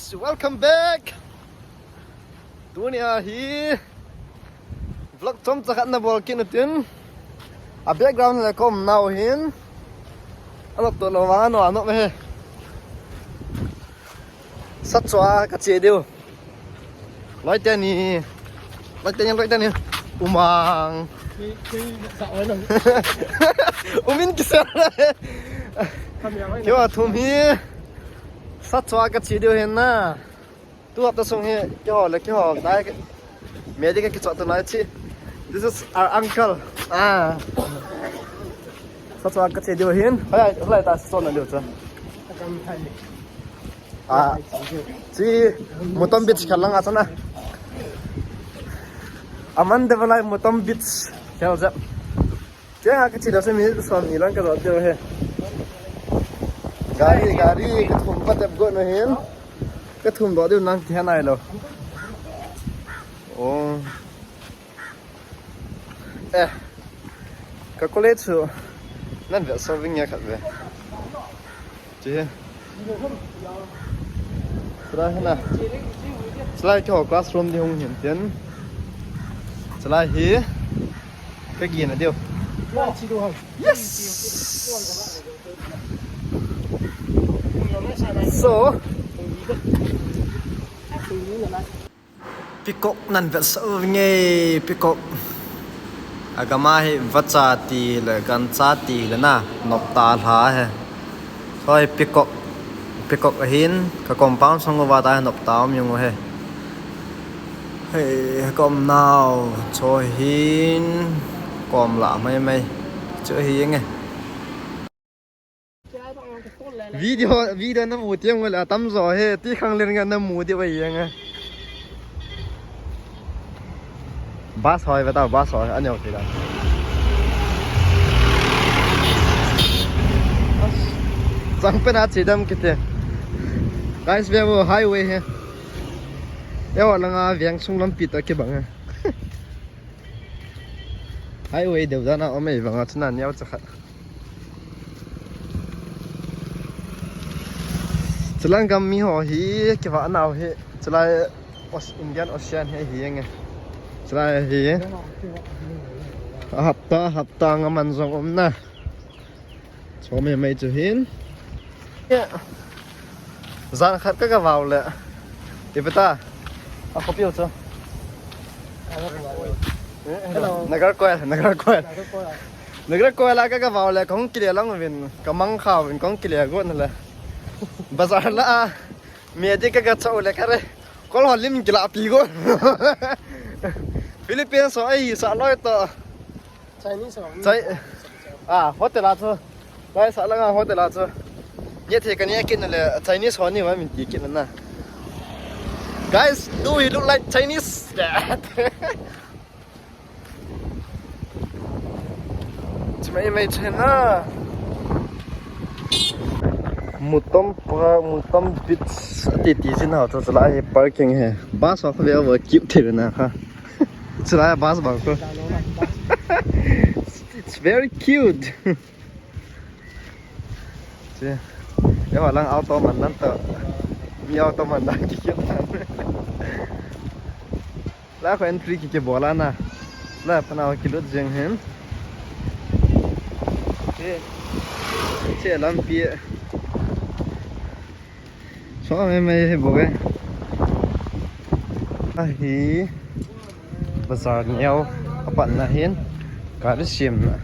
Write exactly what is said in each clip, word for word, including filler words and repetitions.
Welcome back. Tunia hi vlog chomcha khat nabol kit utin, a background le ka umnau hin alop to lou vang ano ano me he. Satchua kache diu. Loi teni. Loi teni, loi teni. Umang. Umin kisel. Keiho thum hi satchua kache diu hin na. Tu hapta sung hi keiho le keiho nai. Medic kichot tu nai chi. This is our uncle. Ah. Satchua kache diu hin. Hoilai, hoilai ta satchua na diu cha. Ah. Chi Mutom Beach khalang a chana. Aman develai Mutom Beach khel jep. Che ha kache da se mi som ni lang ka dot diu he. Gari, gari, kathum patep go no hin. Kathum dot diu nang kihe nai lou. Oh. Eh. Ka college chu nan vetsah ving nge khat ve. Chi. Chulai hina. Chulai keiho classroom ding hung hin tin. Chulai hi. Ka gina diu. Yes! So, peacock nan vetsah u nge, peacock. Agama hi vacha ti le gancha ti le na nopta lha he. Choi peacock, peacock ahin ka compound sung uva ta nopta um jong u he. Hei, ka umnau choi hin kom la mai mai. Chu hi nge. Video, video namu tiang wala tamjo he, ti khang len nga namu di wai yang. Bus hoi bata, bus hoi, aneo ti da. Chang pena chidam kiti. Guys, ve vo highway he. Eiho langa veng sung lampi toh kibang he. Highway deu dan a um e vanga chuna neo cha khat. Chulang gam mi ho hi kivah nau hi chulai Oce-, Indian Ocean hi hi nge. Chulai hi hapta, hapta nga man jong um na. Chome mai chu hin. Jan khat ka ka vau le. Ipi ta. A khopi chu. Hello. Nagarkoil, Nagarkoil. Nagarkoil a ka ka vau le, ka hung kile lang vin, ka mang kha vin, ka hung kile go na le. Bazar la a. Medic ka ka chau le ka re. Kol ho lim kila pi go. Philippines ho ai sa loi to. Chinese ho. Chai-, ah, hotel a chu. Guys, a langa hotel a chu. Ye the ka ni a kin le Chinese ho ni ma min ti kin na. Guys, do he look like Chinese? Chimai mai chena. Mutom pa, Mutom Beach ati ti chin ho chu chulai hi parking he. Bus ho ve over keep thei na kha. Chulai bus bang ko. It's very cute. Che. Eiho lang auto man nan to. Mi auto man nan ki ki. La ko entry ki ki bola na. La pana ki lut jeng hen. Che. Che lampi. So me me he boge. Ahi. Bazar neo apat na hin gari siam na.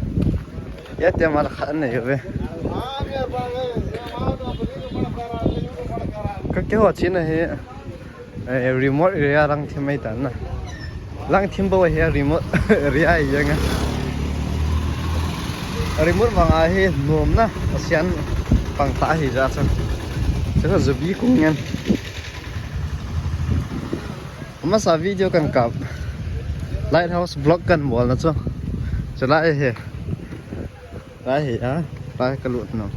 Ya te mal kha na yo ve. Ka keiho chena hi, eh, remote area lang thim mai tan na. Lang thim bo hi remote area hi jeng a. Remote vang a hi nom na, Asian pang ta hi ja chu. Chu ka zubi kung ngen. Amasa video kan kap. Lighthouse vlog kan bol na chu. Chulai hi. Lai hi a. Lai ka lut no.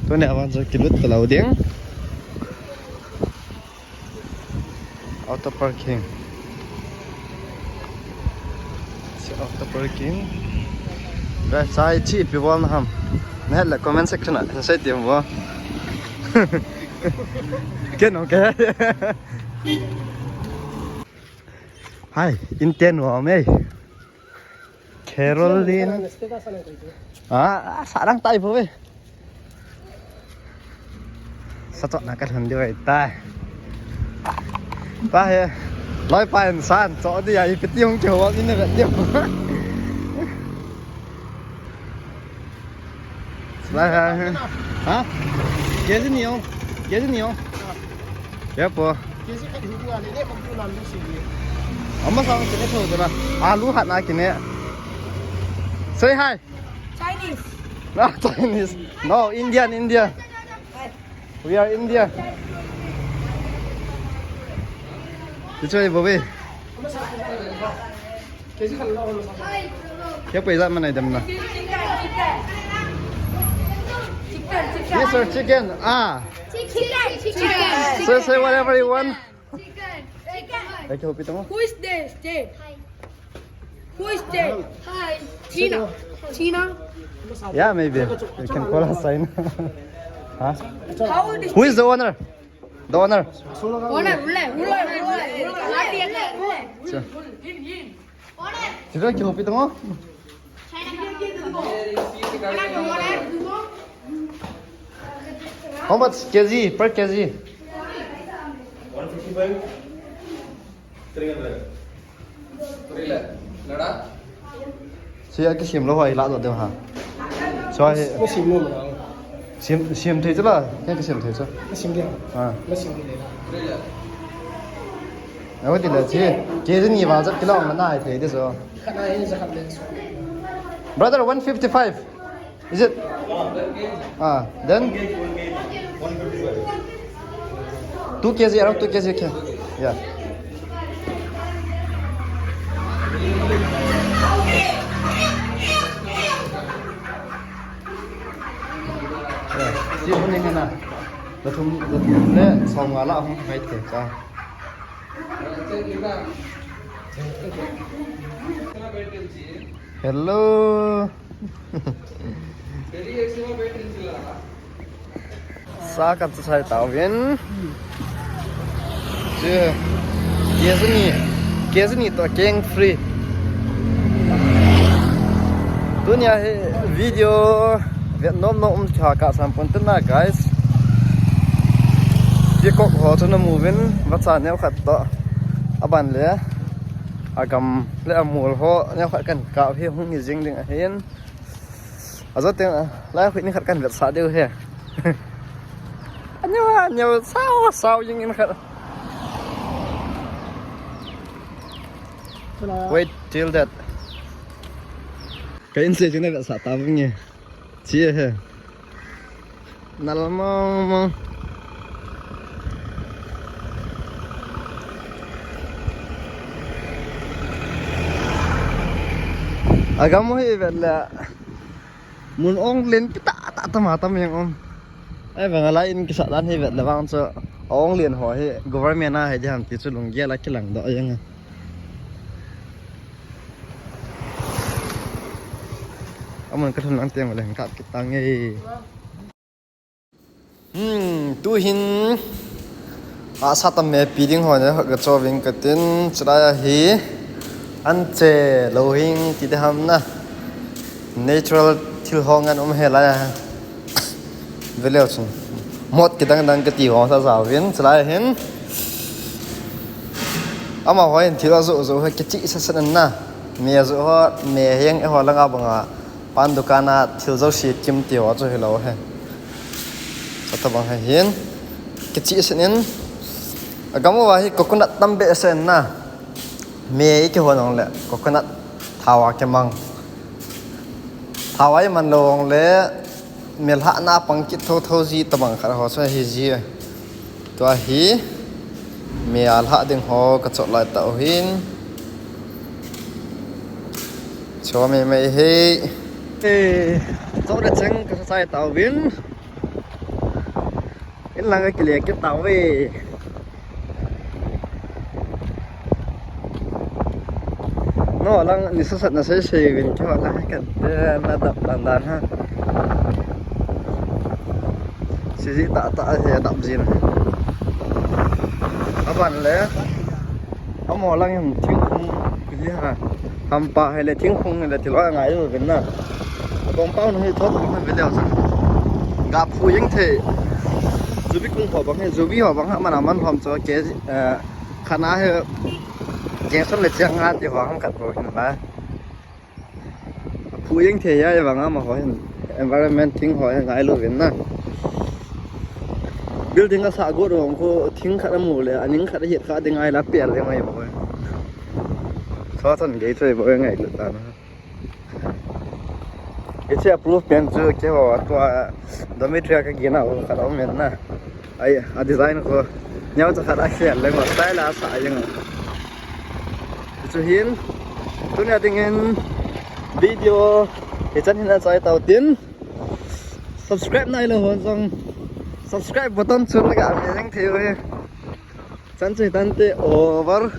Tuni a vang chu kilut ta lou ding. Auto parking. Auto parking. Guys, sai chi pi bol na ham. Na het le comment section a sei ti bol. Ken okay. Hai, inten wa mei. Caroline. Ah, sarang tai po eh. Sa chot na ka lhun diu ahitai. Pa he. Loi pa insan chot dia ipi ti hung kihou in na vet diu. Lai ha. Ha? Kg ni ong. Kg ni ong. Ya po. Ama sa kine tho dala. Alu hat na kine. Say hi. Chinese. No, Chinese. No, Indian, Indian. We are India. Kichoi bobe. Kya paisa manai damna? Chicken, chicken. Yes, sir, chicken. Ah. Chicken, chicken. So say whatever you want. Chicken, chicken. Who is this? Who is there? Hi. Tina. Tina. Yeah, maybe. You can call us Tina. Huh? How old is Who is the owner? The owner. Owner, ule, ule, ule, ule. Sure. Sino kihopi tungo? How much kg per kg? One fifty-five. Three hundred. Three lakh. Lada? Siya kisim lo hoi la do de ha. So he. Kisim lo. Sim sim thei chala. Kya kisim thei cha? Kisim de. Ha. Kisim de. Three lakh. Awa ti la chi. Kg ni ba cha kilo ma na thei de so. Brother, one fifty-five. Is it? Ah, then? Two kg, around two kg, okay. Yeah. Yeah, si hung ning na. Lathum, lathum le, som nga la hung mai the cha. Hello. Sa kan chasai tauvin. Che. Kg ni. Kg ni to keng free. Tunia hi video vet nom nom um cha ka sam pon tena guys. Peacock ho chu na mu vin vacha neo khat to. Aban le. Agam le amul ho neo khat kan ka hi hung ni jing ding ahin. Ajo teng, lai khui ni khat kan vetsah diu he. Anyo, anyo, sao, sao jing in khat. Wait till that. Ka in se jing na vetsah ta ving e. Chi he. Nal mong mong. Agam hi vet le. Mun ong len kita ta ta ma tam yang om. Ai bang ala in kisa dan hi vet le bang chu ong len ho hi government a hi jam ti chu lunggel a kilang doh yang. Amun ka thun lang teng le kap kitang e. Hmm, tu hin a sa tam me pi ding ho ne ka cho ving ka tin, chulai a hi an che lo hing ti de ham na. Natural thil ho ngan um he lai a. Ve leu chun. Mot kidang dang ka ti ho sa sa vin, chulai hin. Ama ho hin thil a zo zo he kichi sa sa na. Me zo ho, me heng e ho langa banga. Pan dukan a thil jouse kim ti ho chu hilou he. Chutabang he hin. Kichi sen in. Agam uva hi coconut tam behseh na. Me i kihon ong le coconut thao a kimang. Thao a i man lou ong le me lhah na pang kit tho tho ji tabang khat ho chu hi ji. Tua hi, me a lhah ding ho ka chot lai tau hin. Chua me me hi. Eh, chot le cheng ka sai tau vin. In lang ka kile kit tau ve. No, lang ni sa sat na sei sei vin ki ho lang kan te na dap dan dan ha. Tiji tah tah hi adap jin. Aban le. Amaho lang hin thingphung. Tiji ha. Hampa hile thingphung hile thiloi angai uvin na. Compound hi thot bang hi vele sa. Ga phu jeng thei. Jubi kung ho bang hi, jubi ho bang ha mana man hom cho ke, eh, khana hi. Ke som le chiang nga ti ho hang khat bo hin ba. Phu jeng thei a, vang amaho hin environment thing ho hi ngai louvin na. Building asah got vang khu thing khat amu le, aning khat ahet kha ding ngai la pel le ngai bo. Sa chan gei choi bo ngai lu ta na. Hiche approve pen chu keiho tua dormitory a kagena ho khat aum in na. Ai, a design khu. Neo cha khat a khel leng, style a sa jeng. Chu hin, tunia dingin video hichan hin achai tau tin. Subscribe nailou ho jong subscribe button chu naga ve jeng thei uve. Chan chu hitante, over.